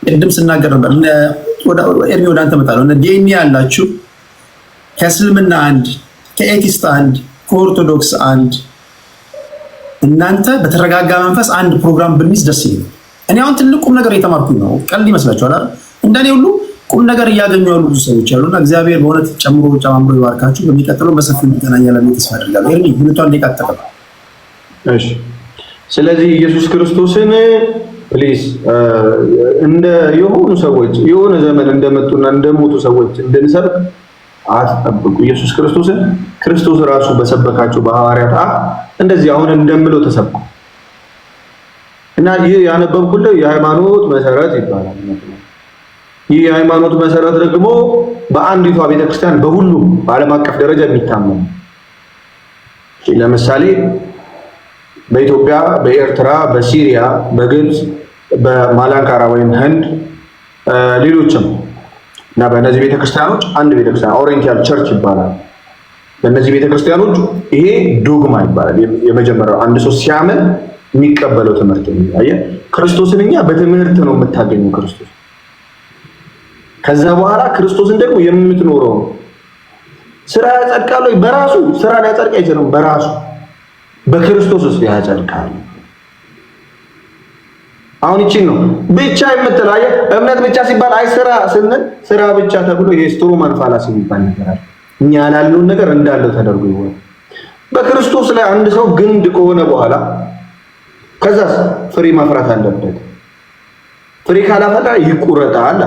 ቅድም ስናገር ነበር። ኤርሚ ወደ አንተ እመጣለሁ። እነ ዲኤንኤ ያላችሁ ከእስልምና አንድ፣ ከ atheist አንድ፣ ከኦርቶዶክስ አንድ፣ እናንተ በተረጋጋ መንፈስ አንድ ፕሮግራም ብንይዝ ደስ ይለኛል። እኔ አሁን ትልቅ ቁም ነገር እየተማርኩኝ ነው። ቀልድ ይመስላችኋል አይደል? እንደኔ ሁሉ ቁም ነገር እያገኙ ያሉ ብዙ ሰዎች አሉና እግዚአብሔር በእውነት ጨምሮ ጨማምሮ ይባርካችሁ። በሚቀጥለው በሰፊው እንገናኛለን ተስፋ አድርጋለሁ። ኤርሚ ሁለቷን ደቂቃ ተጠቀም። እሺ። ስለዚህ ኢየሱስ ክርስቶስን please እንደ የሆኑ ሰዎች የሆነ ዘመን እንደመጡና እንደሞቱ ሰዎች እንድንሰብክ አትጠብቁ። ኢየሱስ ክርስቶስን ክርስቶስ ራሱ በሰበካቸው በሐዋርያት አፍ እንደዚህ አሁን እንደምለው ተሰብኩ እና ይህ ያነበብኩልህ የሃይማኖት መሰረት ይባላል። ይህ የሃይማኖት መሰረት ደግሞ በአንዲቷ ቤተክርስቲያን በሁሉም በዓለም አቀፍ ደረጃ የሚታመኑ፣ ለምሳሌ በኢትዮጵያ፣ በኤርትራ፣ በሲሪያ፣ በግብፅ፣ በማላንካራ ወይም ህንድ፣ ሌሎችም እና በእነዚህ ቤተክርስቲያኖች አንድ ቤተክርስቲያን Oriental Church ይባላል። በእነዚህ ቤተክርስቲያኖች ይሄ ዶግማ ይባላል። የመጀመሪያው አንድ ሰው ሲያምን የሚቀበለው ትምህርት ነው። አየህ፣ ክርስቶስን እኛ በትምህርት ነው የምታገኘው ክርስቶስ። ከዛ በኋላ ክርስቶስን ደግሞ የምትኖረው ነው። ስራ ያጸድቃል ወይ? በራሱ ስራ ሊያጸድቅ አይችልም። በራሱ በክርስቶስ ውስጥ ያጸድቃል። አሁን ይቺን ነው ብቻ የምትለው፣ አየህ፣ እምነት ብቻ ሲባል አይ ስራ ስንል ስራ ብቻ ተብሎ ይሄ straw man fallacy የሚባል ነገር አለ። እኛ ያላለውን ነገር እንዳለው ተደርጎ ይሆናል። በክርስቶስ ላይ አንድ ሰው ግንድ ከሆነ በኋላ ከዛስ ፍሬ ማፍራት አለበት። ፍሬ ካላፈራ ይቆረጣል።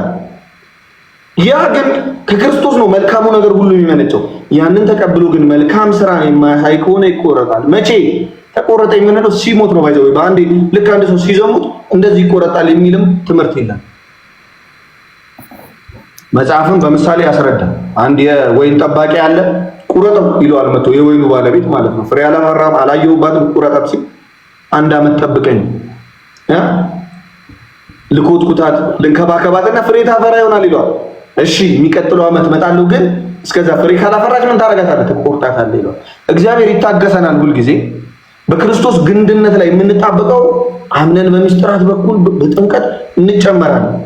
ያ ግንድ ከክርስቶስ ነው መልካሙ ነገር ሁሉ የሚመነጨው። ያንን ተቀብሎ ግን መልካም ስራ የማያሳይ ከሆነ ይቆረጣል። መቼ ተቆረጠ የምንለው? ሲሞት ነው። By the way፣ በአንዴ ልክ አንድ ሰው ሲዘሙት እንደዚህ ይቆረጣል የሚልም ትምህርት የለም። መጽሐፍም በምሳሌ ያስረዳል። አንድ የወይን ጠባቂ አለ፣ ቁረጠው ይለዋል መጥቶ የወይኑ ባለቤት ማለት ነው። ፍሬ አላፈራም፣ አላየሁባትም፣ ቁረጣት ሲል አንድ አመት ጠብቀኝ፣ ልኮትኩታት፣ ልንከባከባትና ፍሬ ታፈራ ይሆናል ይለዋል። እሺ የሚቀጥለው አመት እመጣለሁ፣ ግን እስከዛ ፍሬ ካላፈራች ምን ታደርጋታለህ? ትቆርጣታለህ ይለዋል። እግዚአብሔር ይታገሰናል ሁልጊዜ። በክርስቶስ ግንድነት ላይ የምንጣበቀው አምነን በሚስጥራት በኩል በጥምቀት እንጨመራለን።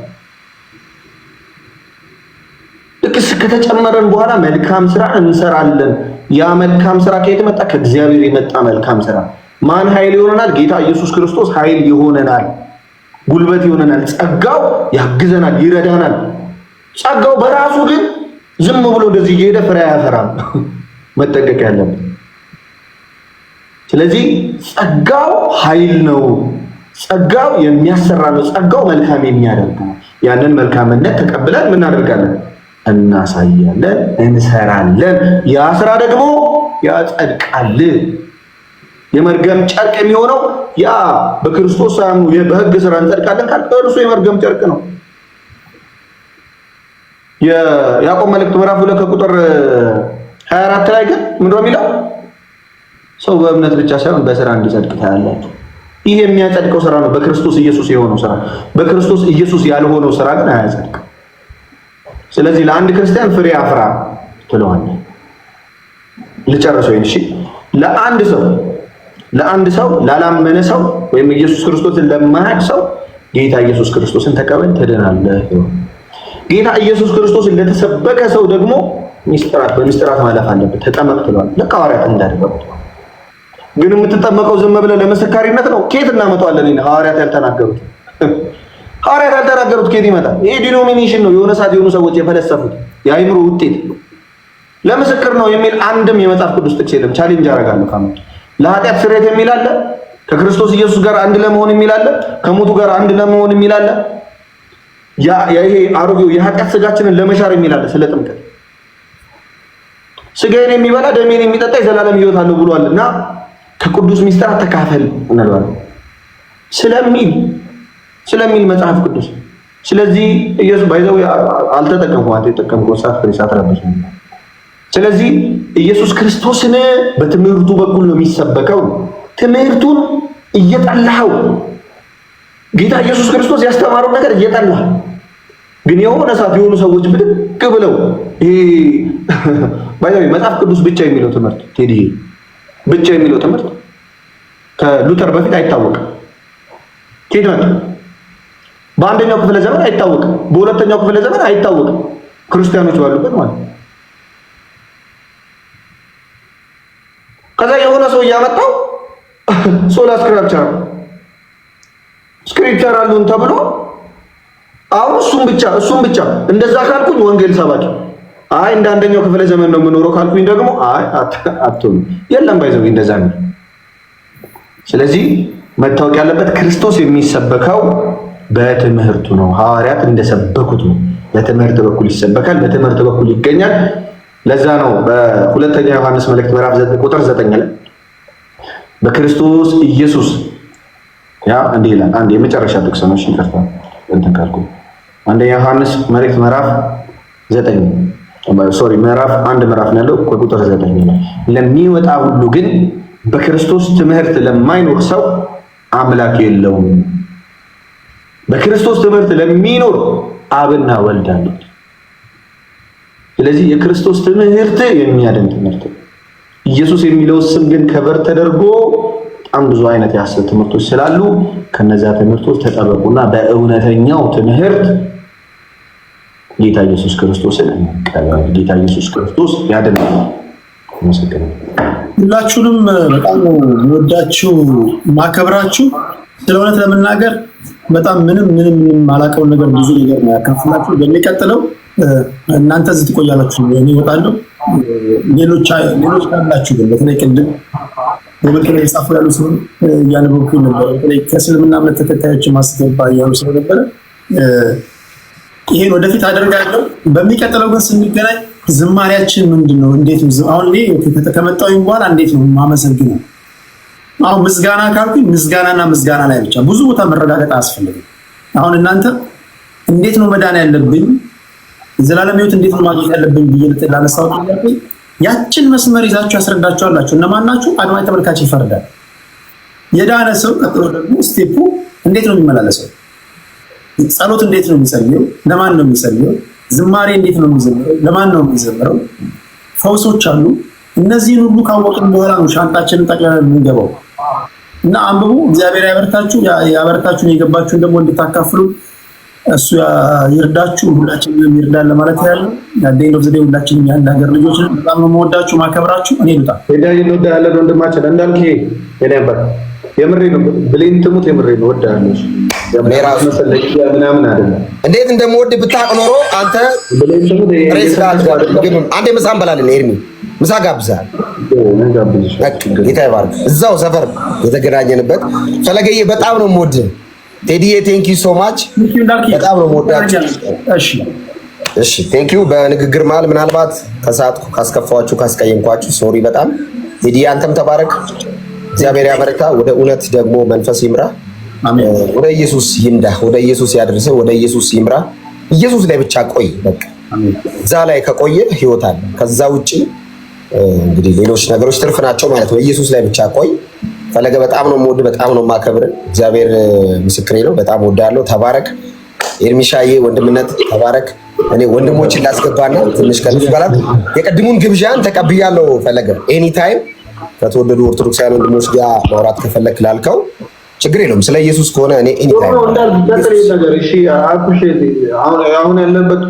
ልክ ከተጨመረን በኋላ መልካም ስራ እንሰራለን። ያ መልካም ስራ ከየት መጣ? ከእግዚአብሔር የመጣ መልካም ስራ። ማን ኃይል ይሆነናል? ጌታ ኢየሱስ ክርስቶስ ኃይል ይሆነናል፣ ጉልበት ይሆነናል። ጸጋው ያግዘናል፣ ይረዳናል። ጸጋው በራሱ ግን ዝም ብሎ እንደዚህ እየሄደ ፍሬ አያፈራም። መጠንቀቅ ያለብን። ስለዚህ ጸጋው ኃይል ነው። ጸጋው የሚያሰራ ነው። ጸጋው መልካም የሚያደርግ ነው። ያንን መልካምነት ተቀብለን ምን እናደርጋለን? እናሳያለን፣ እንሰራለን። ያ ስራ ደግሞ ያጸድቃል። የመርገም ጨርቅ የሚሆነው ያ በክርስቶስ ሳያምኑ በሕግ ስራ እንጸድቃለን ካል እርሱ የመርገም ጨርቅ ነው። የያዕቆብ መልእክት ምዕራፍ 2 ከቁጥር 24 ላይ ግን ምንድነው የሚለው? ሰው በእምነት ብቻ ሳይሆን በስራ እንዲጸድቅ ታያላችሁ። ይህ የሚያጸድቀው ስራ ነው፣ በክርስቶስ ኢየሱስ የሆነው ስራ። በክርስቶስ ኢየሱስ ያልሆነው ስራ ግን አያጸድቅም። ስለዚህ ለአንድ ክርስቲያን ፍሬ አፍራ ትለዋለህ። ልጨርሰው። እሺ፣ ለአንድ ሰው፣ ላላመነ ሰው ወይም ኢየሱስ ክርስቶስን ለማያውቅ ሰው ጌታ ኢየሱስ ክርስቶስን ተቀበል ትድናለህ። ጌታ ኢየሱስ ክርስቶስን ለተሰበከ ሰው ደግሞ ሚስጥራት በሚስጥራት ማለፍ አለበት። ተጠመቅ ትለዋለህ። ልክ ሐዋርያት እንዳደረጉት። ግን የምትጠመቀው ዝም ብለህ ለምስካሪነት ነው። ከየት እናመጣዋለን? ሐዋርያት ያልተናገሩት ከየት ይመጣል? ይሄ denomination ነው። የሆነ ሰዓት የሆኑ ሰዎች የፈለሰፉት የአይምሮ ውጤት ነው። ለምስክር ነው የሚል አንድም የመጽሐፍ ቅዱስ ጥቅስ የለም። Challenge አደርጋለሁ ካመጡ። ለኃጢአት ስርየት የሚል አለ። ከክርስቶስ ኢየሱስ ጋር አንድ ለመሆን የሚል አለ። ከሞቱ ጋር አንድ ለመሆን የሚል አለ። ያ ይሄ አሮጌው የኃጢአት ስጋችንን ለመሻር የሚል አለ። ስለ ጥምቀት ስጋዬን የሚበላ ደሜን የሚጠጣ የዘላለም ሕይወት አለው ብሏል እና ከቅዱስ ሚስጥራት ተካፈል እንለዋለን ስለሚል መጽሐፍ ቅዱስ። ስለዚህ ኢየሱስ by the way አልተጠቀምኩም፣ አንተ የተጠቀምከው ሰዓት ፍሬ ሰዓት ረበሽ። ስለዚህ ኢየሱስ ክርስቶስን በትምህርቱ በኩል ነው የሚሰበከው። ትምህርቱን እየጠላኸው፣ ጌታ ኢየሱስ ክርስቶስ ያስተማረው ነገር እየጠላህ ግን የሆነ ሰዓት የሆኑ ሰዎች ብድግ ብለው ይሄ by the way መጽሐፍ ቅዱስ ብቻ የሚለው ትምህርት፣ ቴዲ፣ ብቻ የሚለው ትምህርት ከሉተር በፊት አይታወቅም። ከየት መጣ? በአንደኛው ክፍለ ዘመን አይታወቅም፣ በሁለተኛው ክፍለ ዘመን አይታወቅም፣ ክርስቲያኖች ባሉበት ማለት ነው። ከዛ የሆነ ሰው እያመጣው sola scriptura scripture አሉን ተብሎ አሁን እሱም ብቻ እንደዛ ካልኩኝ ወንጌል ሰባኪ፣ አይ እንደ አንደኛው ክፍለ ዘመን ነው የምኖረው ካልኩኝ ደግሞ አይ አትሆንም። የለም by the way እንደዛ ነው። ስለዚህ መታወቅ ያለበት ክርስቶስ የሚሰበከው በትምህርቱ ነው። ሐዋርያት እንደሰበኩት ነው። በትምህርት በኩል ይሰበካል፣ በትምህርት በኩል ይገኛል። ለዛ ነው በሁለተኛ ዮሐንስ መልእክት ምዕራፍ ቁጥር 9 ላይ በክርስቶስ ኢየሱስ ያ እንዲህ ይላል። አንድ የመጨረሻ ጥቅስ ነው። እሺ ይቅርታ እንትን ካልኩ አንደኛ ዮሐንስ መልእክት ምዕራፍ 9፣ sorry፣ ምዕራፍ 1፣ ምዕራፍ ነው ያለው፣ ከቁጥር 9 ይላል። ለሚወጣ ሁሉ ግን በክርስቶስ ትምህርት ለማይኖር ሰው አምላክ የለውም። በክርስቶስ ትምህርት ለሚኖር አብና ወልድ አሉት። ስለዚህ የክርስቶስ ትምህርት የሚያድን ትምህርት ነው። ኢየሱስ የሚለው ስም ግን cover ተደርጎ በጣም ብዙ አይነት የሐሰት ትምህርቶች ስላሉ ከነዚያ ትምህርቶች ተጠበቁና በእውነተኛው ትምህርት ጌታ ኢየሱስ ክርስቶስን እንቀበል። ጌታ ኢየሱስ ክርስቶስ ያድናል። አመሰግናለሁ። ሁላችሁንም በጣም ነው የምወዳችሁ ማከብራችሁ። ስለ እውነት ለመናገር በጣም ምንም ምንም ምንም አላውቀውን ነገር ብዙ ነገር ነው ያካፍላችሁ። በሚቀጥለው እናንተ እዚህ ትቆያላችሁ፣ እኔ እወጣለሁ። ሌሎች ሌሎች ካላችሁ ግን በተለይ ቅድም comment ላይ የጻፉ ያሉ ሲሆን እያነበብኩኝ ነበረ። በተለይ ከእስልምና እምነት ተከታዮች ማስገባ እያሉ ስለነበረ ይሄን ወደፊት አደርጋለሁ። በሚቀጥለው ግን ስንገናኝ ዝማሪያችን ምንድን ነው? እንዴት ነው አሁን እኔ ከመጣሁኝ በኋላ እንዴት ነው የማመሰግነው? አሁን ምስጋና ካልኩኝ ምስጋናና ምስጋና ላይ ብቻ ብዙ ቦታ መረጋገጥ አያስፈልግም። አሁን እናንተ እንዴት ነው መዳን ያለብኝ፣ የዘላለም ሕይወት እንዴት ነው ማግኘት ያለብኝ ብዬ ላነሳው ጥያቄ ያችን መስመር ይዛችሁ ያስረዳችኋላችሁ። እነማን ናችሁ? አድማጭ ተመልካች ይፈርዳል። የዳነ ሰው ቀጥሎ ደግሞ step ኡ እንዴት ነው የሚመላለሰው? ጸሎት እንዴት ነው የሚጸልየው? ለማን ነው የሚጸልየው? ዝማሬ እንዴት ነው የሚዘምረው? ለማን ነው የሚዘምረው? ፈውሶች አሉ። እነዚህን ሁሉ ካወቅን በኋላ ነው ሻንጣችንን ጠቅልለን የምንገባው። እና አንብቡ። እግዚአብሔር ያበርታችሁ። ያበርታችሁን የገባችሁን ደግሞ እንድታካፍሉ እሱ ይርዳችሁ፣ ሁላችንም ይርዳን ለማለት ያለው። At the end of the day ሁላችንም የአንድ ሀገር ልጆች ነን። በጣም ነው የምወዳችሁ ማከብራችሁ። እኔ ልውጣ። ሄዳ እንወዳለን ወንድማችን እንዳልክ የኔ አባት፣ የምሬ ነው። ብሌን ትሙት የምሬ ነው። እወድሃለሁ። እኔ ራሱ ምናምን አይደለም። እንዴት እንደምወድ ብታውቅ ኖሮ አንተ ብሌን ትሙት ጥሬ ስጋ አትጋብዝም። አንዴ ምሳ እንበላለን። ኤርሚ ምሳ ጋብዛል። ጌታ ይባርክ። እዛው ሰፈር የተገናኘንበት ፈለገዬ በጣም ነው የምወድህ። ቴዲዬ thank you so much፣ በጣም ነው የምወዳችሁ። እሺ። እሺ thank you። በንግግር መሀል ምናልባት ከሰዓት ካስከፋችሁ ካስቀየምኳችሁ sorry በጣም። ቴዲዬ አንተም ተባረክ። እግዚአብሔር ያበረታ። ወደ እውነት ደግሞ መንፈስ ይምራ። ወደ ኢየሱስ ይንዳ፣ ወደ ኢየሱስ ያድርስ፣ ወደ ኢየሱስ ይምራ። ኢየሱስ ላይ ብቻ ቆይ። በቃ እዛ ላይ ከቆየ ህይወት አለ። ከዛ ውጪ እንግዲህ ሌሎች ነገሮች ትርፍ ናቸው ማለት ነው። ኢየሱስ ላይ ብቻ ቆይ። ፈለገ በጣም ነው የምወድ፣ በጣም ነው የማከብር። እግዚአብሔር ምስክሬ ነው። በጣም ወዳለሁ። ተባረክ። ኤርሚሻዬ ወንድምነት ተባረክ። እኔ ወንድሞችን ላስገባና ትንሽ ከነሱ ጋር የቅድሙን ግብዣን ተቀብያለሁ። ፈለገ anytime ከተወደዱ ኦርቶዶክሳውያን ወንድሞች ጋር ማውራት ከፈለክ ላልከው ችግር የለውም። ስለ ኢየሱስ ከሆነ እኔ anytime ነገር እሺ፣ appreciate አሁን ያለበት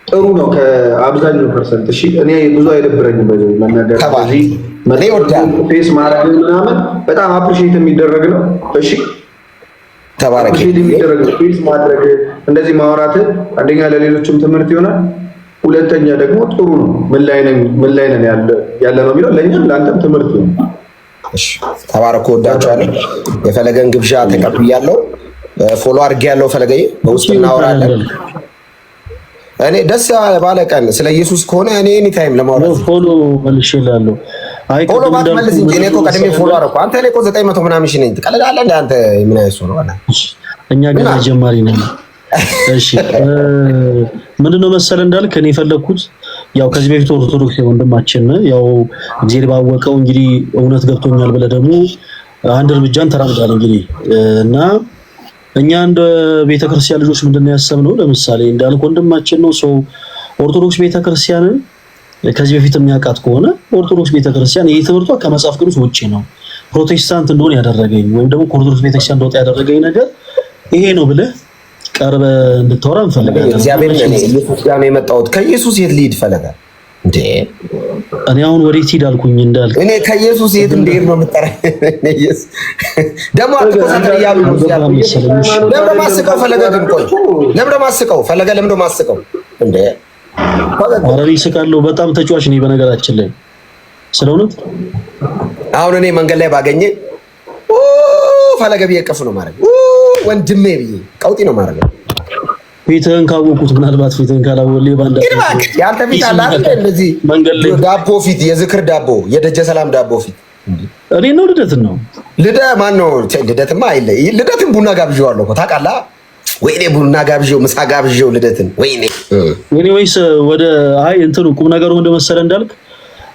ጥሩ ነው ከአብዛኛው percent። እሺ እኔ ብዙ አይደብረኝም በዚህ መናገር እኔ እወዳለሁ። Face ማድረግ ምናምን በጣም appreciate የሚደረግ ነው። እሺ። ተባረክ። Appreciate የሚደረግ ነው። Face ማድረግ፣ እንደዚህ ማውራት አንደኛ ለሌሎችም ትምህርት ይሆናል፣ ሁለተኛ ደግሞ ጥሩ ነው። ምን ላይ ነን ያለ ነው የሚለው ለእኛም ለአንተም ትምህርት ይሆናል። እሺ ተባረኩ። ወዳችኋለሁ። የፈለገን ግብዣ ተቀብያለሁ። Follow አድርጌያለሁ። ፈለገዬ በውስጥ እናወራለን። እኔ ደስ ባለ ቀን ስለ ኢየሱስ ከሆነ እኔ anytime ለማውራት Follow መልሼልሃለሁ። አይ Follow ቅድም ባትመልስ እንጂ እኔ እኮ ቀድሜ follow አደረኩ። አንተ እኔ እኮ 900 ምናምን ሺህ ነኝ። ትቀልዳለህ እንደ አንተ ምን አይነት ሰው ነው? እኛ ገና ጀማሪ ነን። እሺ ምንድነው መሰለ እንዳልክ እኔ የፈለግኩት ያው ከዚህ በፊት ኦርቶዶክስ ወንድማችን ያው እግዚአብሔር ባወቀው እንግዲህ እውነት ገብቶኛል ብለህ ደግሞ አንድ እርምጃን ተራምዳል እንግዲህ። እና እኛ እንደ ቤተክርስቲያን ልጆች ምንድነው ያሰብነው? ለምሳሌ እንዳልክ ወንድማችን ነው፣ ሰው ኦርቶዶክስ ቤተክርስቲያንን ከዚህ በፊት የሚያውቃት ከሆነ ኦርቶዶክስ ቤተክርስቲያን ይህ ትምህርቷ ከመጽሐፍ ቅዱስ ውጪ ነው፣ ፕሮቴስታንት እንደሆነ ያደረገኝ ወይም ደግሞ ከኦርቶዶክስ ቤተክርስቲያን እንደወጣ ያደረገኝ ነገር ይሄ ነው ብለህ ቀርበህ እንድታወራ እንፈልጋለን። እግዚአብሔር ኢየሱስ ጋር ነው የመጣሁት። ከኢየሱስ የት ልሂድ ፈለገ እንዴ? እኔ አሁን ወዴት ሂድ አልኩኝ እንዳልክ እኔ ከኢየሱስ የት እንደሄድ ነው የምጠራኝ? ደግሞ አትኮሳተር እያሉ ነው። ለምን ነው የማስቀው ፈለገ? ግን ቆይ ለምን ነው የማስቀው ፈለገ? ለምን ነው የማስቀው እንዴ? ኧረ እኔ እስቃለሁ። በጣም ተጫዋች ነኝ በነገራችን ላይ ስለ እውነት። አሁን እኔ መንገድ ላይ ባገኘ ፈለገ ብዬ እቅፍ ነው ማድረግ፣ ወንድሜ ብዬ ቀውጢ ነው ማድረግ። ፊትህን ካወቁት ምናልባት ፊትህን ካላወቁት ሌባ እንዳ ያንተ ፊት አለ አይደል? እንደዚህ መንገድ ላይ ዳቦ ፊት፣ የዝክር ዳቦ፣ የደጀ ሰላም ዳቦ ፊት። እኔ ነው ልደትን ነው ልደ ማን ነው? ልደትማ አይለ ልደትን ቡና ጋብዤዋለሁ እኮ ታውቃለህ። ወይኔ ቡና ጋብዤው፣ ምሳ ጋብዤው ልደትን። ወይኔ Anyways ወደ አይ እንትኑ ቁም ነገሩ እንደመሰለ እንዳልክ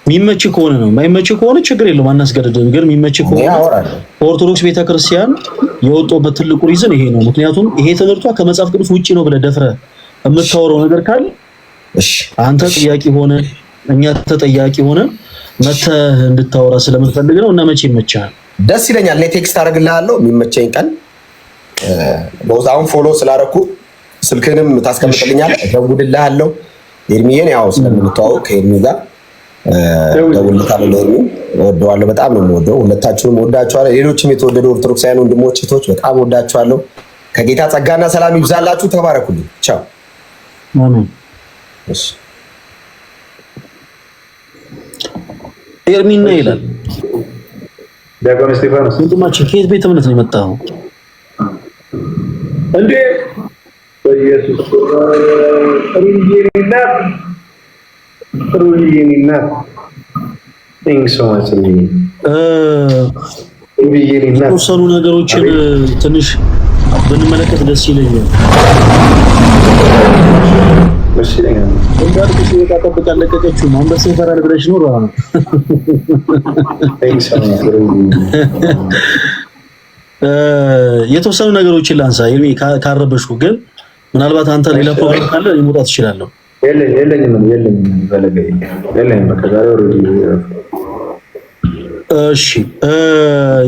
የሚመች ከሆነ ነው። የማይመች ከሆነ ችግር የለውም አናስገድድም። ግን የሚመች ከሆነ ኦርቶዶክስ ቤተክርስቲያን የወጣበት ትልቁ reason ይሄ ነው። ምክንያቱም ይሄ ትምህርቷ ከመጽሐፍ ቅዱስ ውጪ ነው ብለህ ደፍረህ የምታወራው ነገር ካለ አንተ ጥያቄ ሆነ እኛ ተጠያቂ ሆነ መተህ እንድታወራ ስለምንፈልግ ነው። እና መቼ ይመችሃል? ደስ ይለኛል። እኔ text አደርግልሃለሁ የሚመቸኝ ቀን። አሁን follow ስላደረኩ ስልክንም ታስቀምጥልኛለህ፣ እደውልልሃለሁ። ኤርሚዬን ያው ስለምንተዋወቅ ከኤርሚ ጋር ደውልለታለሁ። ለኤርሚ እወደዋለሁ፣ በጣም ነው የምወደው። ሁለታችሁንም እወዳችኋለሁ። ሌሎችም የተወደዱ ኦርቶዶክሳውያን ወንድሞች እህቶች በጣም እወዳችኋለሁ። ከጌታ ጸጋና ሰላም ይብዛላችሁ። ተባረኩልኝ። ቻው። አሜን። ኤርሚና ይላል ዲያቆን እስጢፋኖስ ወንድማችን፣ ከየት ቤተ እምነት ነው የመጣኸው? እንዴ በኢየሱስ ሩዬ እናት፣ ሩዬ እናት፣ thank so much ሩዬ እናት። የተወሰኑ ነገሮችን ትንሽ ብንመለከት ደስ ይለኛል። ደስ ይለኛል። እንዳልኩ ሲወጣ ጠብቃ አለቀቀችውም። አንበሳ ይፈራል ብለሽ ኖሮ ነው። Thank so much ሩዬ። የተወሰኑ ነገሮችን ላንሳ ኤርሚ፣ ካረበሽኩ ግን ምናልባት አንተ ሌላ ፕሮግራም ካለ እኔ መውጣት እችላለሁ። የለኝም የለኝም ፈለገ የለኝም። በቃ ዛሬ already እሺ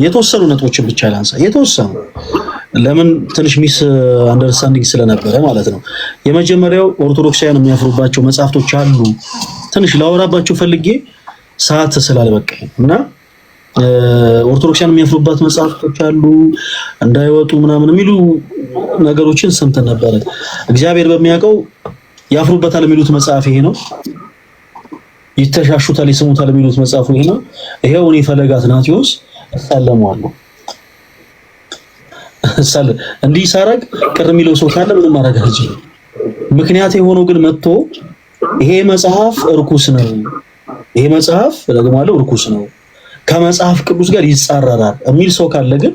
የተወሰኑ ነጥቦችን ብቻ ላንሳ። የተወሰኑ ለምን ትንሽ misunderstanding ስለነበረ ማለት ነው። የመጀመሪያው ኦርቶዶክሳውያን የሚያፍሩባቸው መጽሐፍቶች አሉ። ትንሽ ላወራባቸው ፈልጌ ሰዓት ስላልበቃኝ እና ኦርቶዶክሳውያን የሚያፍሩባት መጽሐፍቶች አሉ እንዳይወጡ ምናምን የሚሉ ነገሮችን ሰምተን ነበረ። እግዚአብሔር በሚያውቀው ያፍሩበታል የሚሉት መጽሐፍ ይሄ ነው። ይተሻሹታል፣ ይስሙታል የሚሉት መጽሐፉ ይሄ ነው። ይሄው እኔ ፈለገ አትናቴዎስ እሳለመዋለሁ። እንዲህ ሳረግ ቅር የሚለው ሰው ካለ ምንም ማድረግ አልችልም። ምክንያት የሆነው ግን መጥቶ ይሄ መጽሐፍ እርኩስ ነው፣ ይሄ መጽሐፍ ደግማለሁ እርኩስ ነው፣ ከመጽሐፍ ቅዱስ ጋር ይጻረራል የሚል ሰው ካለ ግን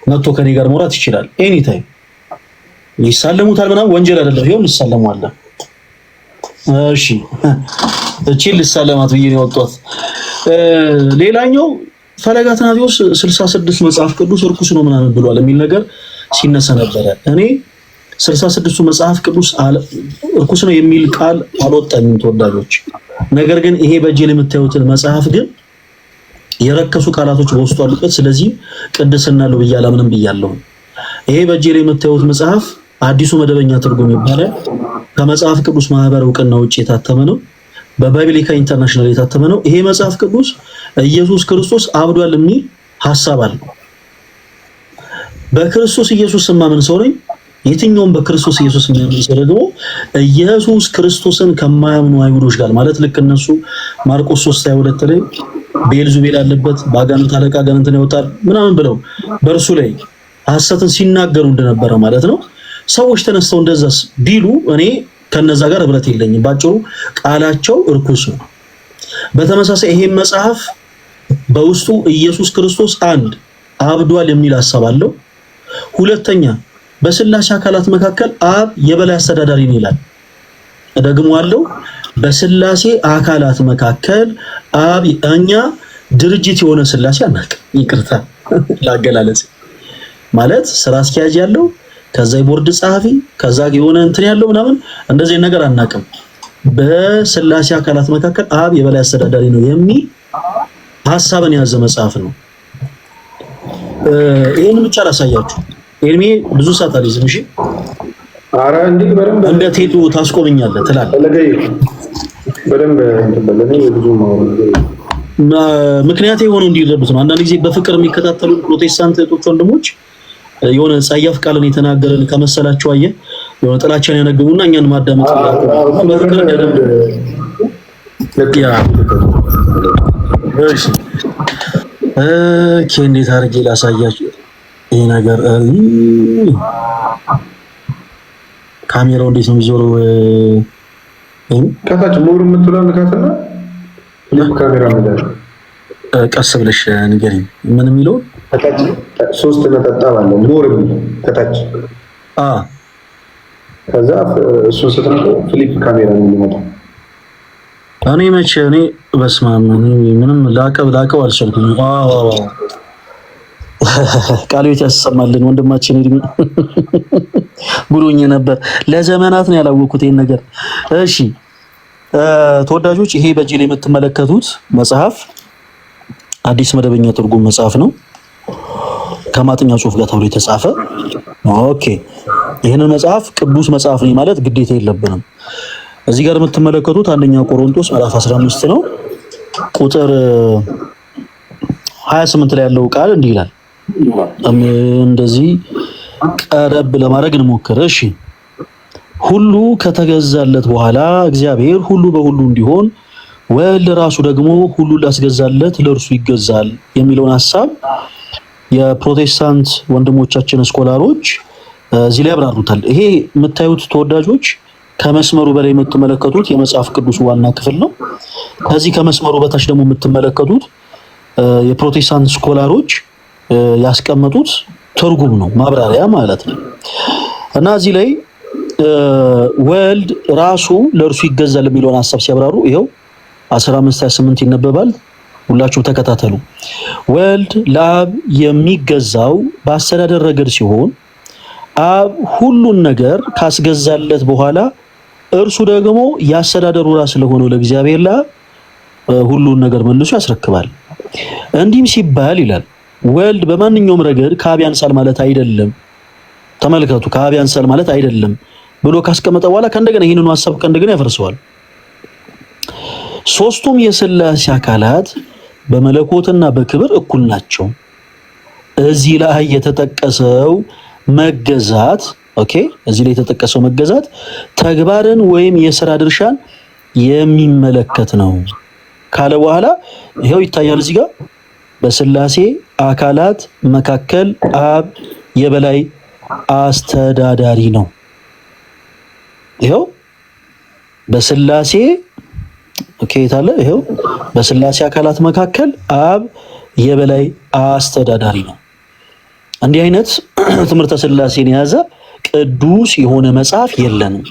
መጥቶ ከኔ ጋር መውራት ይችላል። Anytime ይሳለሙታል ምናምን ወንጀል አይደለም። ይሄው እንሳለመዋለን። እሺ እቺ ልሳለማት ብዬ ነው ያወጣሁት። ሌላኛው ፈለገ አትናቴዎስ 66 መጽሐፍ ቅዱስ እርኩስ ነው ምናምን ብሏል የሚል ነገር ሲነሳ ነበረ። እኔ 66ቱ መጽሐፍ ቅዱስ እርኩስ ነው የሚል ቃል አልወጣኝም ተወዳጆች። ነገር ግን ይሄ በእጄ የምታዩትን መጽሐፍ ግን የረከሱ ቃላቶች በውስጡ አሉበት። ስለዚህ ቅድስና አለው ብዬ አላምንም ብያለሁ። ይሄ በእጄ ላይ የምታዩት መጽሐፍ አዲሱ መደበኛ ትርጉም ይባላል። ከመጽሐፍ ቅዱስ ማህበር እውቅና ውጭ የታተመ ነው። በባይብሊካ ኢንተርናሽናል የታተመ ነው። ይሄ መጽሐፍ ቅዱስ ኢየሱስ ክርስቶስ አብዷል የሚል ሐሳብ አለው። በክርስቶስ ኢየሱስ የማምን ሰው ነኝ። የትኛውም በክርስቶስ ኢየሱስ የሚያምን ሰው ደግሞ ኢየሱስ ክርስቶስን ከማያምኑ አይሁዶች ጋር ማለት ልክ እነሱ ማርቆስ 3:22 ላይ ቤልዙቤል አለበት በአጋንንት አለቃ አጋንንትን ያወጣል ምናምን ብለው በእርሱ ላይ ሐሰትን ሲናገሩ እንደነበረ ማለት ነው። ሰዎች ተነስተው እንደዛስ ቢሉ እኔ ከነዛ ጋር ህብረት የለኝም። ባጭሩ ቃላቸው እርኩስ ነው። በተመሳሳይ ይሄን መጽሐፍ በውስጡ ኢየሱስ ክርስቶስ አንድ አብዷል የሚል ሐሳብ አለው። ሁለተኛ በስላሴ አካላት መካከል አብ የበላይ አስተዳዳሪ ነው ይላል። ደግሞ አለው በስላሴ አካላት መካከል አብ፣ እኛ ድርጅት የሆነ ስላሴ አናውቅም። ይቅርታ ላገላለጽ፣ ማለት ስራ አስኪያጅ ያለው ከዛ የቦርድ ጸሐፊ ከዛ የሆነ እንትን ያለው ምናምን እንደዚህ ነገር አናውቅም። በስላሴ አካላት መካከል አብ የበላይ አስተዳዳሪ ነው የሚል ሐሳብን የያዘ መጽሐፍ ነው። ይሄን ብቻ ላሳያችሁ። ኤርሚ ብዙ ሰዓት አልይዝም። እሺ ኧረ እንዲህ በደንብ እንደ ቴዶ ታስቆመኛለህ ትላለህ። በደንብ እንትን በል። እኔ ብዙ ምክንያት የሆነው እንዲረዱት ነው። አንዳንድ ጊዜ በፍቅር የሚከታተሉ ፕሮቴስታንት እህቶች ወንድሞች የሆነ ጸያፍ ቃልን የተናገረን ከመሰላቸው አየህ የሆነ ጥላቻን ያነግቡና እኛን ማዳመጥ በፍቅር እንዲያደምጡ። እሺ okay፣ እንዴት አድርጌ ላሳያችሁ ይሄ ነገር? ካሜራው እንዴት ነው የሚዞረው? ከታች more የምትለው ንካትና flip camera የሚለው። ቀስ ብለሽ ንገሪኝ። ምን የሚለው? ከታች ሶስት ነጠብጣብ አለ፣ more የሚል ከታች። ከዛ እሱን ስትነካው flip camera ነው የሚመጣው። እኔ መቼ እኔ በስመ አብ ምንም ላቀብ ላቀው አልቻልኩም። Wow ቃለ ሕይወት ያሰማልን ወንድማችን እድሜ ጉዶኝ ነበር። ለዘመናት ነው ያላወቅኩት ይሄን ነገር። እሺ ተወዳጆች፣ ይሄ በእጄ ላይ የምትመለከቱት መጽሐፍ አዲስ መደበኛ ትርጉም መጽሐፍ ነው። ከማጥኛ ጽሑፍ ጋር ተብሎ የተጻፈ። Okay፣ ይህንን መጽሐፍ ቅዱስ መጽሐፍ ነው ማለት ግዴታ የለብንም። እዚህ ጋር የምትመለከቱት አንደኛ ቆሮንቶስ ምዕራፍ 15 ነው፣ ቁጥር 28 ላይ ያለው ቃል እንዲህ ይላል። እንደዚህ ቀረብ ለማድረግ እንሞክር። እሺ፣ ሁሉ ከተገዛለት በኋላ እግዚአብሔር ሁሉ በሁሉ እንዲሆን ወልድ ራሱ ደግሞ ሁሉ ላስገዛለት ለእርሱ ይገዛል የሚለውን ሐሳብ የፕሮቴስታንት ወንድሞቻችን scholar ኦች እዚህ ላይ ያብራሩታል። ይሄ የምታዩት ተወዳጆች ከመስመሩ በላይ የምትመለከቱት የመጽሐፍ ቅዱስ ዋና ክፍል ነው። ከዚህ ከመስመሩ በታች ደግሞ የምትመለከቱት የፕሮቴስታንት scholar ኦች ያስቀመጡት ትርጉም ነው፣ ማብራሪያ ማለት ነው። እና እዚህ ላይ ወልድ ራሱ ለእርሱ ይገዛል የሚለውን ሐሳብ ሲያብራሩ ይኸው 15:28 ይነበባል። ሁላችሁም ተከታተሉ። ወልድ ለአብ የሚገዛው በአስተዳደር ረገድ ሲሆን አብ ሁሉን ነገር ካስገዛለት በኋላ እርሱ ደግሞ የአስተዳደሩ ራስ ለሆነው ለእግዚአብሔር ለአብ ሁሉን ነገር መልሶ ያስረክባል። እንዲህም ሲባል ይላል ወልድ በማንኛውም ረገድ ከአብ ያንሳል ማለት አይደለም። ተመልከቱ፣ ከአብ ያንሳል ማለት አይደለም ብሎ ካስቀመጠ በኋላ ከእንደገና ይህንኑ ሐሳብ ከእንደገና ያፈርሰዋል። ሶስቱም የሥላሴ አካላት በመለኮትና በክብር እኩል ናቸው። እዚህ ላይ የተጠቀሰው መገዛት okay፣ እዚህ ላይ የተጠቀሰው መገዛት ተግባርን ወይም የሥራ ድርሻን የሚመለከት ነው ካለ በኋላ ይኸው ይታያል እዚህ ጋር በሥላሴ አካላት መካከል አብ የበላይ አስተዳዳሪ ነው። ይኸው በሥላሴ okay የታለ? ይኸው በሥላሴ አካላት መካከል አብ የበላይ አስተዳዳሪ ነው። እንዲህ አይነት ትምህርተ ሥላሴን የያዘ ቅዱስ የሆነ መጽሐፍ የለንም።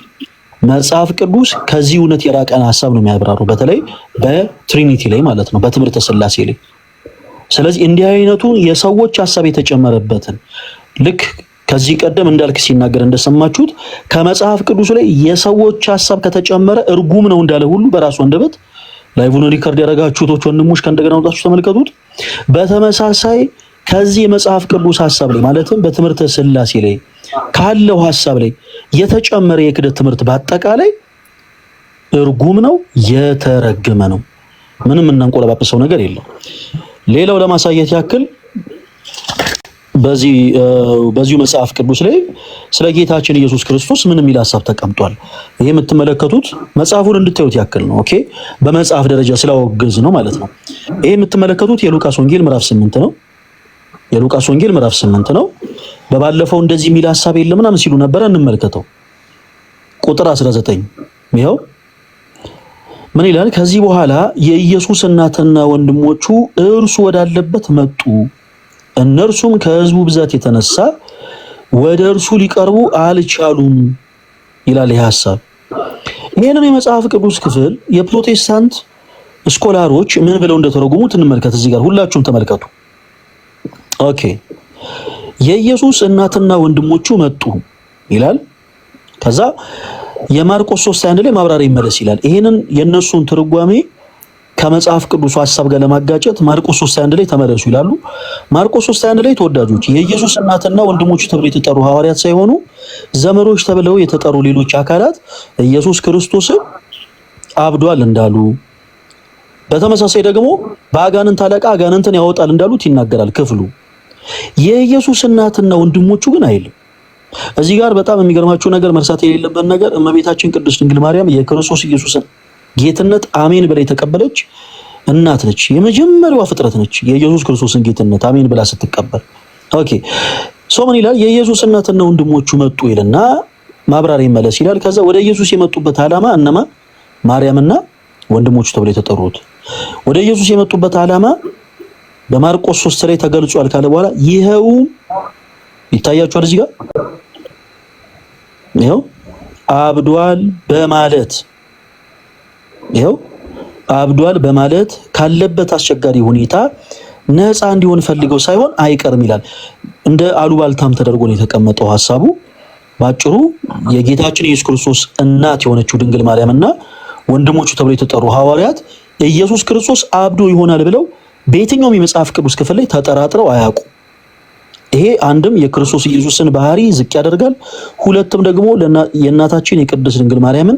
መጽሐፍ ቅዱስ ከዚህ እውነት የራቀን ሐሳብ ነው የሚያብራሩ፣ በተለይ በ Trinity ላይ ማለት ነው፣ በትምህርተ ሥላሴ ላይ። ስለዚህ እንዲህ አይነቱ የሰዎች ሐሳብ የተጨመረበትን ልክ ከዚህ ቀደም እንዳልክ ሲናገር እንደሰማችሁት ከመጽሐፍ ቅዱስ ላይ የሰዎች ሐሳብ ከተጨመረ እርጉም ነው እንዳለ ሁሉ በራሱ አንደበት live ን record ያደረጋችሁት ወንድሞች ከእንደገና ወጣችሁ ተመልከቱት። በተመሳሳይ ከዚህ የመጽሐፍ ቅዱስ ሐሳብ ላይ ማለትም በትምህርተ ሥላሴ ላይ ካለው ሐሳብ ላይ የተጨመረ የክህደት ትምህርት በአጠቃላይ እርጉም ነው፣ የተረገመ ነው። ምንም እናንቆለባብሰው ነገር የለም። ሌላው ለማሳየት ያክል በዚሁ መጽሐፍ ቅዱስ ላይ ስለ ጌታችን ኢየሱስ ክርስቶስ ምን የሚል ሐሳብ ተቀምጧል? ይሄ የምትመለከቱት መጽሐፉን እንድታዩት ያክል ነው። Okay፣ በመጽሐፍ ደረጃ ስላወገዝ ነው ማለት ነው። ይሄ የምትመለከቱት የሉቃስ ወንጌል ምዕራፍ 8 ነው። የሉቃስ ወንጌል ምዕራፍ 8 ነው። በባለፈው እንደዚህ የሚል ሐሳብ የለም ምናምን ሲሉ ነበረ። እንመልከተው። ቁጥር 19 ይኸው ምን ይላል? ከዚህ በኋላ የኢየሱስ እናትና ወንድሞቹ እርሱ ወዳለበት መጡ። እነርሱም ከሕዝቡ ብዛት የተነሳ ወደ እርሱ ሊቀርቡ አልቻሉም ይላል ይህ ሐሳብ። ይህንን የመጽሐፍ ቅዱስ ክፍል የፕሮቴስታንት scholar ኦች ምን ብለው እንደተረጎሙት እንመልከት። እዚህ ጋር ሁላችሁም ተመልከቱ። Okay፣ የኢየሱስ እናትና ወንድሞቹ መጡ ይላል። ከዛ የማርቆስ 3:1 ላይ ማብራሪያ ይመለስ ይላል። ይሄንን የነሱን ትርጓሜ ከመጽሐፍ ቅዱሱ ሐሳብ ጋር ለማጋጨት ማርቆስ 3:1 ላይ ተመለሱ ይላሉ። ማርቆስ 3:21 ላይ ተወዳጆች የኢየሱስ እናትና ወንድሞቹ ተብለው የተጠሩ ሐዋርያት ሳይሆኑ ዘመዶች ተብለው የተጠሩ ሌሎች አካላት ኢየሱስ ክርስቶስን አብዷል እንዳሉ፣ በተመሳሳይ ደግሞ በአጋንንት አለቃ አጋንንትን ያወጣል እንዳሉት ይናገራል ክፍሉ። የኢየሱስ እናትና ወንድሞቹ ግን አይልም። እዚህ ጋር በጣም የሚገርማችሁ ነገር፣ መርሳት የሌለበት ነገር፣ እመቤታችን ቅድስት ድንግል ማርያም የክርስቶስ ኢየሱስን ጌትነት አሜን ብላ የተቀበለች እናት ነች። የመጀመሪያዋ ፍጥረት ነች የኢየሱስ ክርስቶስን ጌትነት አሜን ብላ ስትቀበል። Okay, so ምን ይላል? የኢየሱስ እናትና ወንድሞቹ መጡ ይልና ማብራሪያ ይመለስ ይላል። ከዛ ወደ ኢየሱስ የመጡበት ዓላማ እነማ? ማርያምና ወንድሞቹ ተብለው የተጠሩት ወደ ኢየሱስ የመጡበት ዓላማ በማርቆስ 3 ላይ ተገልጿል ካለ በኋላ ይኸውም ይታያችኋል፣ እዚህ ጋር ይኸው አብዷል በማለት፣ ይኸው አብዷል በማለት ካለበት አስቸጋሪ ሁኔታ ነፃ እንዲሆን ፈልገው ሳይሆን አይቀርም ይላል። እንደ አሉባልታም ተደርጎ ነው የተቀመጠው ሀሳቡ። ባጭሩ የጌታችን ኢየሱስ ክርስቶስ እናት የሆነችው ድንግል ማርያም እና ወንድሞቹ ተብለው የተጠሩ ሐዋርያት ኢየሱስ ክርስቶስ አብዶ ይሆናል ብለው በየትኛውም የመጽሐፍ ቅዱስ ክፍል ላይ ተጠራጥረው አያውቁ። ይሄ አንድም የክርስቶስ ኢየሱስን ባህሪ ዝቅ ያደርጋል፣ ሁለትም ደግሞ የእናታችን የቅድስት ድንግል ማርያምን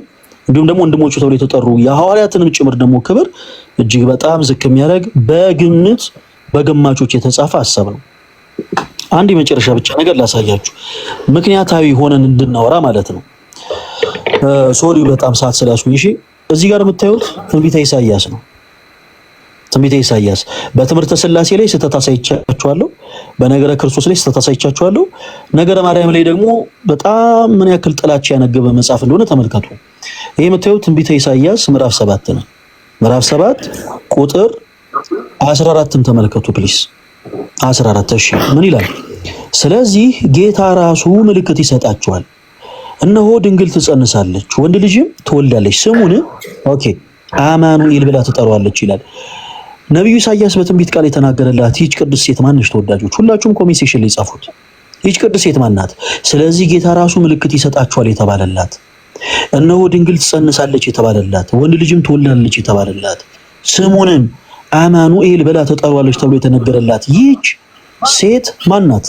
እንዲሁም ደግሞ ወንድሞቹ ተብለው የተጠሩ የሐዋርያትንም ጭምር ደግሞ ክብር እጅግ በጣም ዝቅ የሚያደርግ በግምት በግማቾች የተጻፈ ሀሳብ ነው። አንድ የመጨረሻ ብቻ ነገር ላሳያችሁ፣ ምክንያታዊ ሆነን እንድናወራ ማለት ነው። Sorry፣ በጣም ሰዓት ስለያዝኩኝ። እሺ፣ እዚህ ጋር የምታዩት ትንቢተ ኢሳይያስ ነው። ትንቢተ ኢሳይያስ በትምህርተ ስላሴ ላይ ስህተት አሳይቻችኋለሁ። በነገረ ክርስቶስ ላይ ስህተት አሳይቻችኋለሁ። ነገረ ማርያም ላይ ደግሞ በጣም ምን ያክል ጥላቻ ያነገበ መጽሐፍ እንደሆነ ተመልከቱ። ይሄ የምታዩት ትንቢተ ኢሳይያስ ምዕራፍ 7 ነው። ምዕራፍ 7 ቁጥር 14ን ተመልከቱ please። 14፣ እሺ፣ ምን ይላል? ስለዚህ ጌታ ራሱ ምልክት ይሰጣችኋል። እነሆ ድንግል ትጸንሳለች፣ ወንድ ልጅም ትወልዳለች፣ ስሙን okay አማኑኤል ብላ ትጠራዋለች ይላል። ነቢዩ ኢሳያስ በትንቢት ቃል የተናገረላት ይህች ቅድስት ሴት ማነች? ተወዳጆች ሁላችሁም comment section ላይ ጻፉት። ይህች ቅድስት ሴት ማናት? ስለዚህ ጌታ ራሱ ምልክት ይሰጣችኋል የተባለላት፣ እነሆ ድንግል ትጸንሳለች የተባለላት፣ ወንድ ልጅም ትወልዳለች የተባለላት፣ ስሙንም አማኑኤል ብላ ትጠራዋለች ተብሎ የተነገረላት ይህች ሴት ማናት?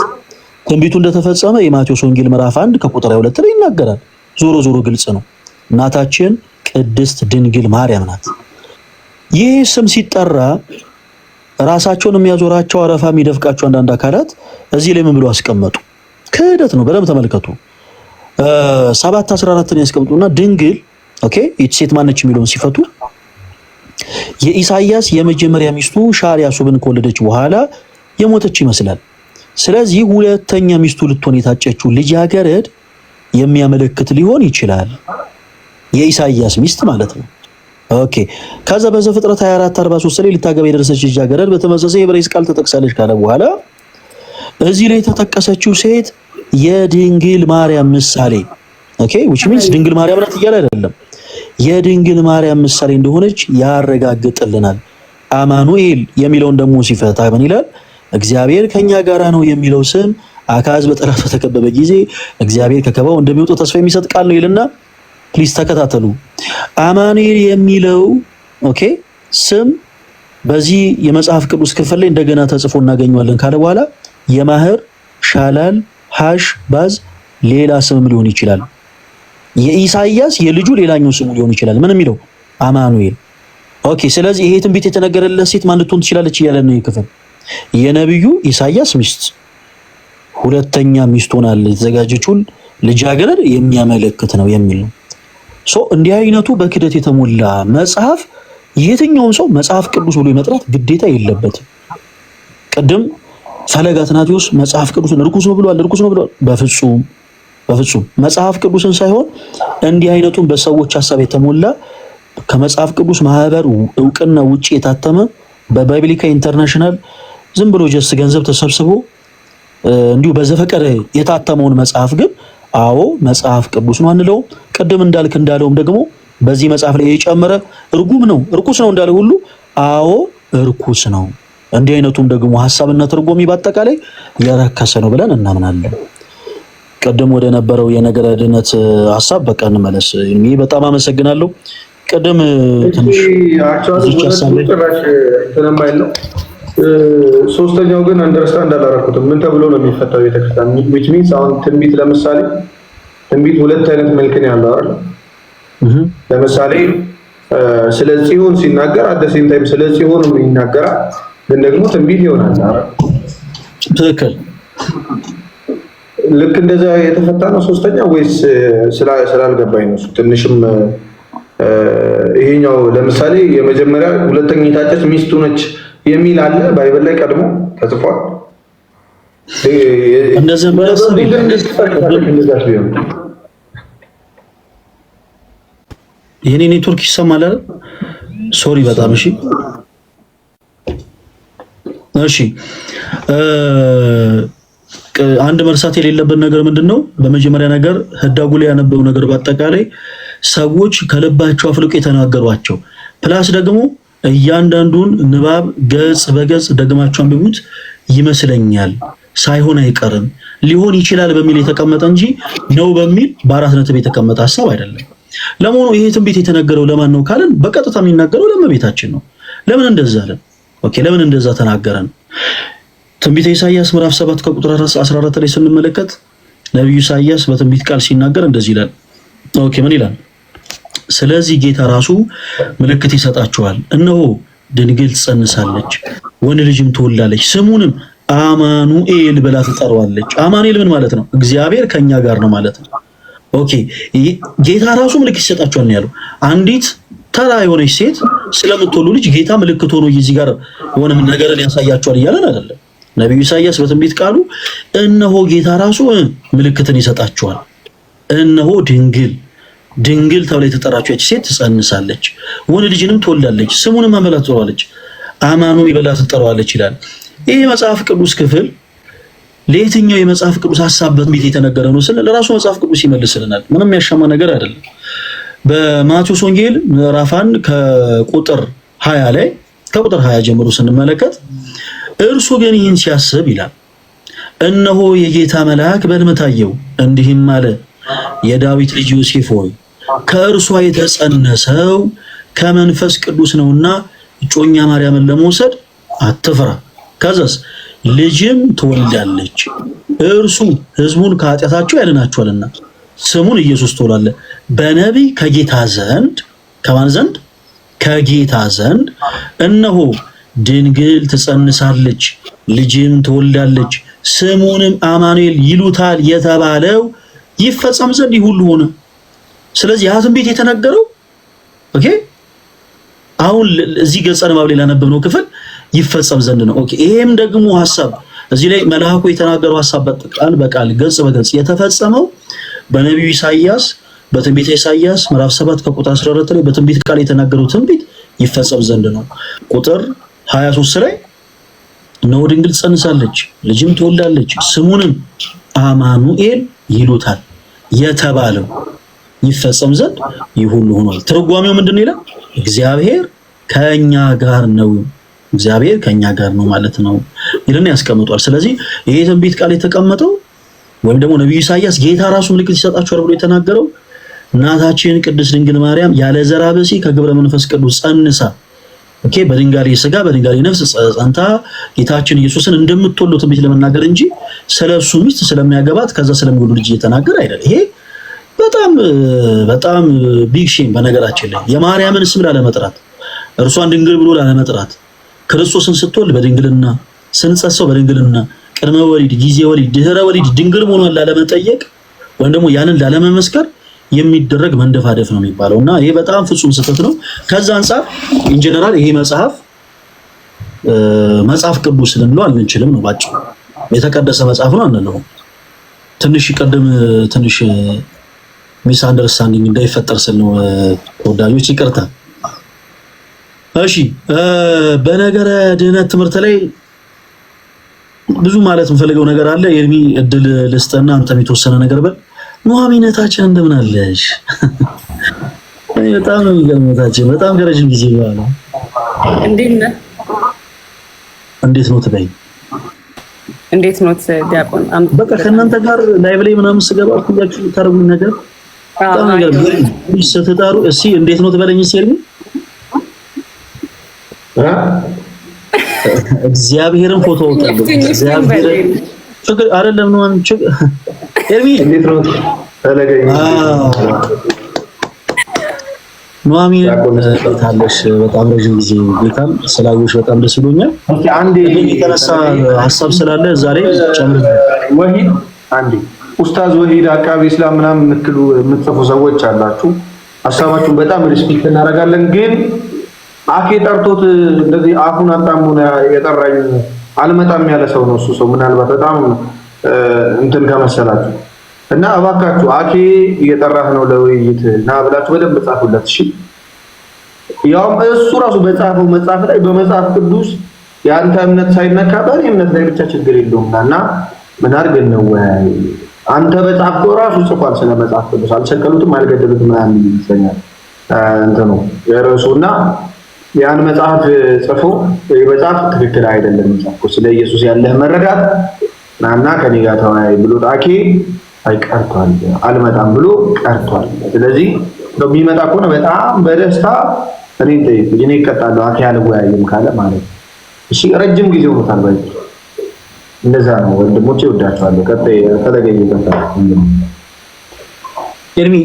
ትንቢቱ እንደተፈጸመ የማቴዎስ ወንጌል ምዕራፍ 1 ከቁጥር 22 ላይ ይናገራል። ዞሮ ዞሮ ግልጽ ነው። እናታችን ቅድስት ድንግል ማርያም ናት። ይህ ስም ሲጠራ ራሳቸውን የሚያዞራቸው፣ አረፋ የሚደፍቃቸው አንዳንድ አካላት እዚህ ላይ ምን ብሎ አስቀመጡ? ክህደት ነው። በደንብ ተመልከቱ። 7:14ን ያስቀምጡና ድንግል okay ይህች ሴት ማነች የሚለውን ሲፈቱ የኢሳይያስ የመጀመሪያ ሚስቱ ሻርያሱብን ከወለደች በኋላ የሞተች ይመስላል። ስለዚህ ሁለተኛ ሚስቱ ልትሆን የታጨችው ልጃገረድ የሚያመለክት ሊሆን ይችላል። የኢሳይያስ ሚስት ማለት ነው። Okay፣ ከዛ በዘፍጥረት 24:43 ላይ ልታገባ የደረሰች ልጃገረድ በተመሳሳይ የዕብራይስጥ ቃል ተጠቅሳለች ካለ በኋላ እዚህ ላይ የተጠቀሰችው ሴት የድንግል ማርያም ምሳሌ፣ okay, which means ድንግል ማርያም ናት እያለ አይደለም፣ የድንግል ማርያም ምሳሌ እንደሆነች ያረጋግጥልናል። አማኑኤል የሚለውን ደግሞ ሲፈታ ምን ይላል? እግዚአብሔር ከኛ ጋራ ነው የሚለው ስም አካዝ በጠላት በተከበበ ጊዜ እግዚአብሔር ከከበባው እንደሚወጣው ተስፋ የሚሰጥ ቃል ነው ይልና፣ please ተከታተሉ። አማኑኤል የሚለው okay ስም በዚህ የመጽሐፍ ቅዱስ ክፍል ላይ እንደገና ተጽፎ እናገኘዋለን ካለ በኋላ የማህር ሻላል ሃሽ ባዝ ሌላ ስምም ሊሆን ይችላል። የኢሳይያስ የልጁ ሌላኛው ስሙ ሊሆን ይችላል። ምን የሚለው? አማኑኤል። Okay፣ ስለዚህ ይሄ ትንቢት የተነገረለት ሴት ማን ልትሆን ትችላለች እያለ ነው ይህ ክፍል። የነቢዩ ኢሳይያስ ሚስት፣ ሁለተኛ ሚስት ሆናለች የተዘጋጀችውን ልጃገረድ የሚያመለክት ነው የሚል ነው። So እንዲህ አይነቱ በክህደት የተሞላ መጽሐፍ የትኛውም ሰው መጽሐፍ ቅዱስ ብሎ የመጥራት ግዴታ የለበትም። ቅድም ፈለገ አትናቴዎስ መጽሐፍ ቅዱስን ርኩስ ነው ብሏል፣ ርኩስ ነው ብሏል። በፍጹም በፍጹም፣ መጽሐፍ ቅዱስን ሳይሆን እንዲህ አይነቱን በሰዎች ሀሳብ የተሞላ፣ ከመጽሐፍ ቅዱስ ማህበር እውቅና ውጪ የታተመ፣ በ Biblical International ዝም ብሎ just ገንዘብ ተሰብስቦ እንዲሁ በዘፈቀደ የታተመውን መጽሐፍ ግን አዎ መጽሐፍ ቅዱስ ነው አንለውም። ቅድም እንዳልክ እንዳለውም ደግሞ በዚህ መጽሐፍ ላይ የጨመረ እርጉም ነው፣ እርኩስ ነው እንዳለ ሁሉ አዎ እርኩስ ነው። እንዲህ አይነቱም ደግሞ ሀሳብና ትርጓሜ በአጠቃላይ የረከሰ ነው ብለን እናምናለን። ቅድም ወደ ነበረው የነገረ ድነት ሀሳብ በቃ እንመለስ። እኔ በጣም አመሰግናለሁ። ቅድም ትንሽ ጭራሽ እንትን የማይል ነው። ሶስተኛው ግን understand አላደረኩትም። ምን ተብሎ ነው የሚፈታው ቤተክርስቲያን? Which means አሁን ትንቢት፣ ለምሳሌ ትንቢት ሁለት አይነት መልክ ነው ያለው አይደል? ለምሳሌ ስለ ጽዮን ሲናገር at the same time ስለ ጽዮንም ይናገራል፣ ግን ደግሞ ትንቢት ይሆናል አይደል? ትክክል። ልክ እንደዛ የተፈታ ነው ሶስተኛ ወይስ ስላልገባኝ ነው እሱ ትንሽም። ይሄኛው ለምሳሌ የመጀመሪያ ሁለተኛ የታጨች ሚስቱ ነች የሚል አለ Bible ላይ ቀድሞ ተጽፏል። እንደዛ ቢሆን የኔ ኔትወርክ ይሰማል አይደል? Sorry በጣም። እሺ እሺ። አንድ መርሳት የሌለብን ነገር ምንድን ነው? በመጀመሪያ ነገር ህዳጉ ላይ ያነበበው ነገር በአጠቃላይ ሰዎች ከልባቸው አፍልቆ የተናገሯቸው plus ደግሞ እያንዳንዱን ንባብ ገጽ በገጽ ደግማቸው አንብቡት ይመስለኛል፣ ሳይሆን አይቀርም፣ ሊሆን ይችላል በሚል የተቀመጠ እንጂ ነው በሚል በአራት ነጥብ የተቀመጠ ሀሳብ አይደለም። ለመሆኑ ይሄ ትንቢት የተነገረው ለማን ነው ካልን በቀጥታ የሚናገረው ለእመቤታችን ነው። ለምን እንደዛ አለን? Okay፣ ለምን እንደዛ ተናገረን? ትንቢተ ኢሳይያስ ምዕራፍ 7 ከቁጥር 14 ላይ ስንመለከት ነቢዩ ኢሳይያስ በትንቢት ቃል ሲናገር እንደዚህ ይላል። Okay፣ ምን ይላል? ስለዚህ ጌታ ራሱ ምልክት ይሰጣችኋል፣ እነሆ ድንግል ትጸንሳለች፣ ወንድ ልጅም ትወልዳለች፣ ስሙንም አማኑኤል ብላ ትጠራዋለች። አማኑኤል ምን ማለት ነው? እግዚአብሔር ከኛ ጋር ነው ማለት ነው። Okay፣ ጌታ ራሱ ምልክት ይሰጣችኋል ነው ያለው። አንዲት ተራ የሆነች ሴት ስለምትወልድ ልጅ ጌታ ምልክት ሆኖ እዚህ ጋር የሆነ ነገርን ያሳያቸዋል እያለን አይደለም። ነቢዩ ኢሳይያስ በትንቢት ቃሉ እነሆ ጌታ ራሱ ምልክትን ይሰጣችኋል፣ እነሆ ድንግል ድንግል ተብላ የተጠራችው ያቺ ሴት ትጸንሳለች፣ ወንድ ልጅንም ትወልዳለች፣ ስሙንም ማን ብላ ትጠራዋለች? አማኑኤል ብላ ትጠራዋለች ይላል። ይህ የመጽሐፍ ቅዱስ ክፍል ለየትኛው የመጽሐፍ ቅዱስ ሐሳብ በትንቢት የተነገረ ነው ስንል ለራሱ መጽሐፍ ቅዱስ ይመልስልናል። ምንም ያሻማ ነገር አይደለም። በማቴዎስ ወንጌል ምዕራፍ 1 ከቁጥር 20 ላይ፣ ከቁጥር 20 ጀምሮ ስንመለከት እርሱ ግን ይህን ሲያስብ ይላል፣ እነሆ የጌታ መልአክ በሕልም ታየው፣ እንዲህም አለ፣ የዳዊት ልጅ ዮሴፍ ሆይ፣ ከእርሷ የተጸነሰው ከመንፈስ ቅዱስ ነውና እጮኛ ማርያምን ለመውሰድ አትፍራ። ከዛስ ልጅም ትወልዳለች፣ እርሱ ሕዝቡን ከኃጢአታቸው ያድናቸዋልና ስሙን ኢየሱስ ትለዋለህ። በነቢይ ከጌታ ዘንድ፣ ከማን ዘንድ? ከጌታ ዘንድ እነሆ ድንግል ትጸንሳለች፣ ልጅም ትወልዳለች፣ ስሙንም አማኑኤል ይሉታል የተባለው ይፈጸም ዘንድ ይህ ሁሉ ሆነ። ስለዚህ ያ ትንቢት የተነገረው okay አሁን እዚህ ገጸ ንባብ ላይ ላነበብነው ክፍል ይፈጸም ዘንድ ነው። Okay፣ ይሄም ደግሞ ሐሳብ እዚህ ላይ መልአኩ የተናገረው ሐሳብ በቃል በቃል ገጽ በገጽ የተፈጸመው በነቢዩ ኢሳይያስ በትንቢተ ኢሳይያስ ምዕራፍ 7 ከቁጥር 14 ላይ በትንቢት ቃል የተናገረው ትንቢት ይፈጸም ዘንድ ነው። ቁጥር 23 ላይ እነሆ ድንግል ትጸንሳለች፣ ልጅም ትወልዳለች፣ ስሙንም አማኑኤል ይሉታል የተባለው ይፈጸም ዘንድ ይህ ሁሉ ሆኗል። ትርጓሜው ምንድን ነው ይላል? እግዚአብሔር ከኛ ጋር ነው። እግዚአብሔር ከኛ ጋር ነው ማለት ነው ይልና ያስቀምጧል። ስለዚህ ይሄ ትንቢት ቃል የተቀመጠው ወይም ደግሞ ነቢዩ ኢሳይያስ ጌታ ራሱ ምልክት ይሰጣቸዋል ብሎ የተናገረው እናታችን ቅድስት ድንግል ማርያም ያለ ዘርአ ብእሲ ከግብረ መንፈስ ቅዱስ ጸንሳ፣ okay፣ በድንጋሌ ስጋ በድንጋሌ ነፍስ ጸንታ ጌታችን ኢየሱስን እንደምትወልደው ትንቢት ለመናገር እንጂ ስለ እሱ ሚስት ስለሚያገባት ከዛ ስለሚወልዱ ልጅ እየተናገረ አይደለም። ይሄ በጣም በጣም big shame። በነገራችን ላይ የማርያምን ስም ላለመጥራት፣ እርሷን ድንግል ብሎ ላለመጥራት፣ ክርስቶስን ስትወልድ በድንግልና፣ ስንጸሰው በድንግልና፣ ቅድመ ወሊድ፣ ጊዜ ወሊድ፣ ድህረ ወሊድ ድንግል መሆኗን ላለመጠየቅ ወይም ደግሞ ያንን ላለመመስከር የሚደረግ መንደፋደፍ ነው የሚባለው እና ይሄ በጣም ፍጹም ስህተት ነው። ከዛ አንጻር in general ይሄ መጽሐፍ መጽሐፍ ቅዱስ ልንለው አንችልም ነው ባጭሩ። የተቀደሰ መጽሐፍ ነው አንለውም። ትንሽ ቅድም ትንሽ misunderstanding እንዳይፈጠር ስል ነው። ተወዳጆች ይቅርታ። እሺ፣ በነገረ ድህነት ትምህርት ላይ ብዙ ማለት የምፈልገው ነገር አለ። ኤርሚ፣ እድል ልስጥና አንተም የተወሰነ ነገር በል። ኑሐሚነታችን እንደምን አለሽ? በጣም ነው የሚገርመታችን። በጣም ከረጅም ጊዜ በኋላ። እንዴት ነህ? እንዴት ነው ትበይ? እንዴት ኖት ዲያቆን? በቃ ከእናንተ ጋር live ላይ ምናምን ስገባ ሁላችሁ የምታደርጉኝ ነገር በጣም ነገር ስትጠሩ እስኪ እንዴት ነው ትበለኝ እስኪ ኤርሚ። እግዚአብሔርን ፎቶ አወጣለሁ። እግዚአብሔርን ችግር አይደለም ነው ችግር ኤርሚ እንዴት ነው ተለገኝ ኑሐሚን ታለሽ በጣም ረጅም ጊዜ ጌታም ስላየሁሽ በጣም ደስ ብሎኛል። አንዴ የተነሳ ሀሳብ ስላለ ዛሬ ጨምር። ወሂድ አንዴ ኡስታዝ ወሂድ አቃቢ እስላም ምናምን የምትሉ የምትጽፉ ሰዎች አላችሁ። ሀሳባችሁን በጣም respect እናደርጋለን። ግን አኬ ጠርቶት እንደዚህ አፉን አጣሙ የጠራኝ አልመጣም ያለ ሰው ነው እሱ ሰው ምናልባት በጣም እንትን ከመሰላችሁ እና እባካችሁ አኬ እየጠራህ ነው ለውይይት ና ብላችሁ በደንብ ጻፉለት። እሺ ያውም እሱ ራሱ በጻፈው መጽሐፍ ላይ በመጽሐፍ ቅዱስ የአንተ እምነት ሳይነካ በእኔ እምነት ላይ ብቻ ችግር የለውም እና ምን አድርገን ነው ወይ አንተ በጻፍከው ራሱ ጽፏል። ስለ መጽሐፍ ቅዱስ አልሰቀሉትም፣ አልገደሉትም ምናምን ይመስለኛል እንትኑ የርዕሱ እና ያን መጽሐፍ ጽፎ ይህ መጽሐፍ ትክክል አይደለም፣ መጽሐፍ ስለ ኢየሱስ ያለህ መረዳት ናና ከኔ ጋር ተወያይ ብሎ አኬ አይቀርቷል፣ አልመጣም ብሎ ቀርቷል። ስለዚህ የሚመጣ ከሆነ በጣም በደስታ እኔን ጠይቁኝ፣ እኔ እቀጣለሁ። አኬ አልወያይም ካለ ማለት ነው። እሺ ረጅም ጊዜ ሆኖታል። ባይ እንደዛ ነው ወንድሞቼ፣ እወዳቸዋለሁ። ቀጣይ ተለገኝ ይቀጥላል። ኤርሚ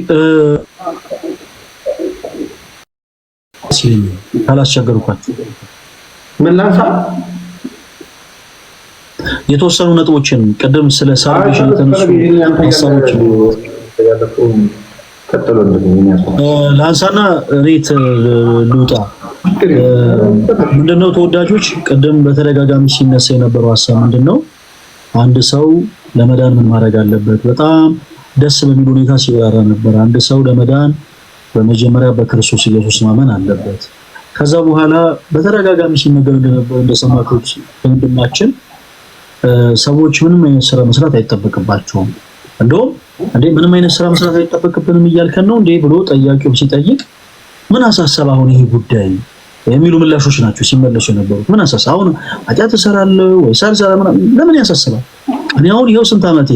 ሲለኝ ካላስቸገርኳችሁ ምን ላንሳ? የተወሰኑ ነጥቦችን ቅድም ስለ salvation የተነሱ ሀሳቦች ላንሳና ሬት ልውጣ። ምንድነው ተወዳጆች፣ ቅድም በተደጋጋሚ ሲነሳ የነበረው ሀሳብ ምንድነው? አንድ ሰው ለመዳን ምን ማድረግ አለበት? በጣም ደስ በሚል ሁኔታ ሲብራራ ነበር። አንድ ሰው ለመዳን በመጀመሪያ በክርስቶስ ኢየሱስ ማመን አለበት። ከዛ በኋላ በተደጋጋሚ ሲነገር እንደነበረ እንደሰማችሁት ወንድማችን ሰዎች ምንም አይነት ስራ መስራት አይጠበቅባቸውም። እንደውም እንዴ ምንም አይነት ስራ መስራት አይጠበቅብንም እያልከን ነው እንዴ ብሎ ጠያቂውም ሲጠይቅ ምን አሳሰብ አሁን ይሄ ጉዳይ የሚሉ ምላሾች ናቸው ሲመለሱ የነበሩት። ምን አሳሰብ አሁን ኃጢአት እሰራለሁ ወይስ አልሰራም ለምን ያሳስባል? እኔ አሁን ይኸው ስንት ዓመቴ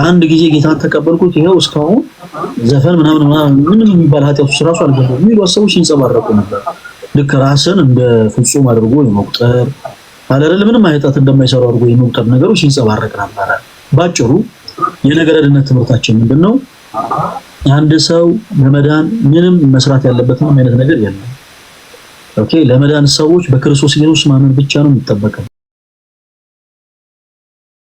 አንድ ጊዜ ጌታን ተቀበልኩት፣ ይኸው እስካሁን ዘፈን ምናምን ምናምን ምንም የሚባል ኃጢአት ውስጥ ራሱ አልገባም የሚሉ ሀሳቦች ሲንጸባረቁ ነበር። ልክ ራስን እንደ ፍጹም አድርጎ የመቁጠር አለ ምንም ኃጢአት እንደማይሰሩ አድርጎ የመቁጠር ነገሮች ሲንጸባረቅ ነበረ። ባጭሩ የነገረ ድነት ትምህርታችን ምንድነው? አንድ ሰው ለመዳን ምንም መስራት ያለበት ምንም አይነት ነገር የለም። Okay፣ ለመዳን ሰዎች በክርስቶስ ኢየሱስ ማመን ብቻ ነው የሚጠበቀው።